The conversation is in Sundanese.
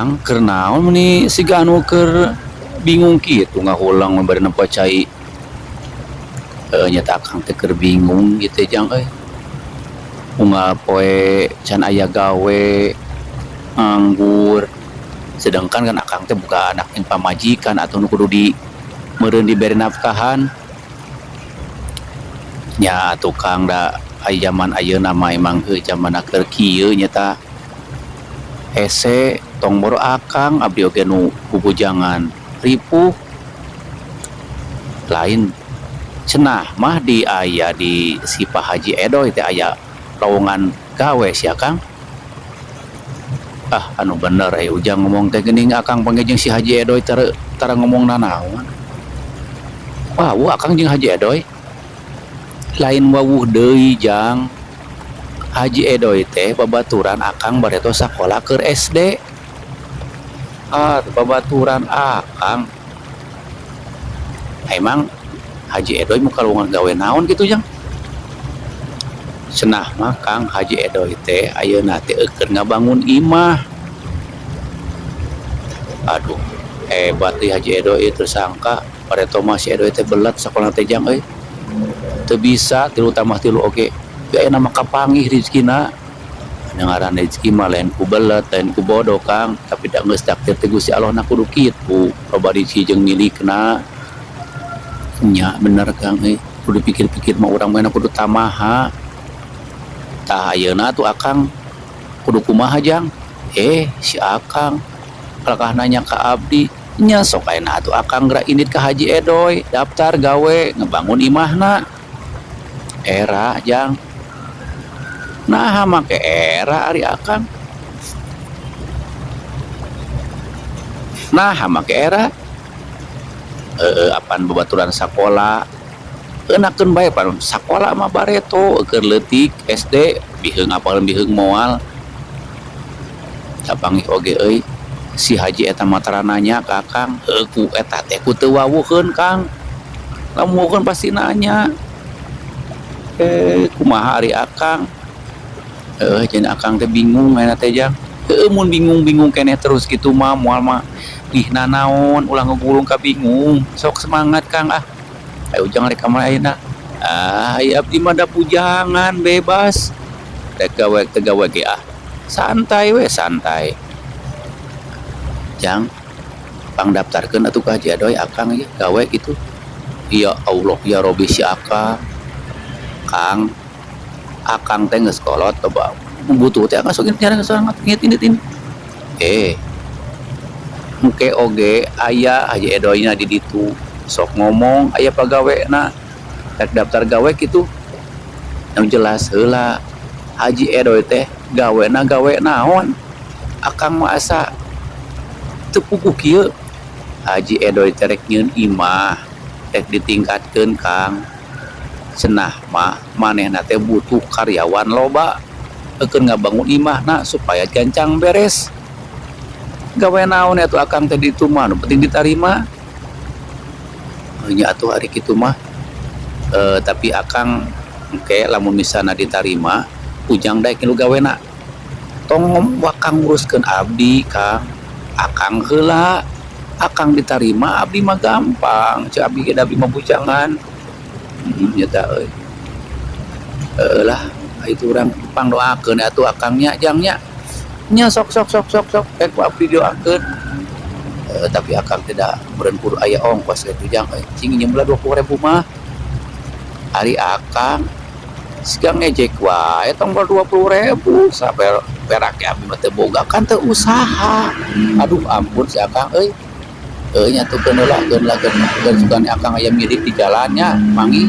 Jang, keur naon meuni siga anu keur bingung kitu ngahulang bari nempo cai. Heuh nya teh akang teh keur bingung ieu teh Jang euy. Unggal poe can aya gawe, nganggur. Sedangkan kan akang teh boga anak jeung pamajikan atuh nu kudu di meureun dibere nafkahan. Nya atuh Kang da ai jaman ayeuna mah emang heuh jamanna keur kieu nya tah. Hese tong boro akang abdi oge nu bubujangan ripuh. Lain cenah mah di aya di si Pak Haji Edoy teh aya lowongan gawe sia Kang. Ah anu bener eh Ujang ngomong teh geuning akang panggih jeung si Haji Edoy tara tara ngomong nanaon. Wawuh akang jeung Haji Edoy. Lain wawuh deui Jang. Haji Edoy teh babaturan akang bareto sakola keur SD. Ah babaturan akang. Emang Haji Edoy muka lowongan gawe naon gitu Jang? Cenah mah Kang Haji Edoy teh ayeuna teh keur ngabangun imah. Aduh hebat euy Haji Edoy tersangka bareto mah si Edoy teh belet sakola teh Jang euy. Teu bisa tilu tambah tilu oge. Tapi ayeuna mah kapanggih rezekina. Ngaran rezeki mah lain ku belet, lain ku bodoh Kang, tapi da geus takdir teh Gusti Allah na kudu kitu. Loba rezeki jeung milikna. Nya bener Kang euy, kudu pikir-pikir mah urang mah kudu tamaha. Tah ayeuna tuh akang kudu kumaha Jang? Eh si akang kalakah nanya ka abdi, nya sok ayeuna atuh akang geura indit ka Haji Edoy, daftar gawe ngebangun imahna. Era Jang. Naha make era ari akang? Naha make era? Heeh apan babaturan sakola. Eunakeun bae pan sakola mah bareto keur leutik SD biheung apal biheung moal. Kapanggih oge euy si Haji eta mah tara nanya ka akang, heuh ku eta teh ku teu wawuheun Kang. Lamun wawuheun pasti nanya. Eh kumaha ari akang? Heuh cenah akang teh bingung ayeuna teh Jang. Heueuh mun bingung-bingung keneh terus kitu mah moal mah ih nanaon ulah ngagulung ka bingung. Sok semangat Kang ah. Ayo Ujang rek ka mana ayeuna? Ah ai abdi mah da bujangan bebas. Rek gawe teu gawe ge ah. Santai we santai. Jang pangdaftarkeun atuh ka Haji Edoy akang ieu gawe kitu. Ya Allah ya Robbi si akang. Kang akang teh geus kolot coba butuh teh akang sok nyarang sangat ngit ini. Eh engke oge aya Haji Edoyna di ditu sok ngomong aya pagawena rek daftar gawe kitu. Yang jelas heula Haji Edoy teh gawena gawe naon? Akang mah asa teu puguh kieu. Haji Edoy teh rek nyieun imah rek ditingkatkeun Kang. Cenah mah manehna teh butuh karyawan loba eukeun ngabangun imahna supaya gancang beres. Gawe naon atuh akang teh ditu mah nu penting ditarima. Nya atuh ari kitu mah tapi akang engke lamun misalna ditarima Ujang daek ngilu gawena. Tong wakang nguruskeun abdi Kang. Akang heula akang ditarima abdi mah gampang ceuk abdi ge da abdi mah bujangan. Nya tah euy. Heueuh lah itu urang pangdoakeun atuh akang nya Jang nya. Nya sok sok sok sok sok rek ku abdi doakeun. Tapi akang tidak meureun kudu aya ongkos kitu Jang euy. Cing nginjem heula 20.000 mah. Ari akang siga ngejek wae tong 20.000 sampai perak ge abdi mah teu boga kan teu usaha. Aduh ampun si akang euy. Heueuh nya atuh keun heula keun lah keun sugan akang aya milik di jalan nya manggih.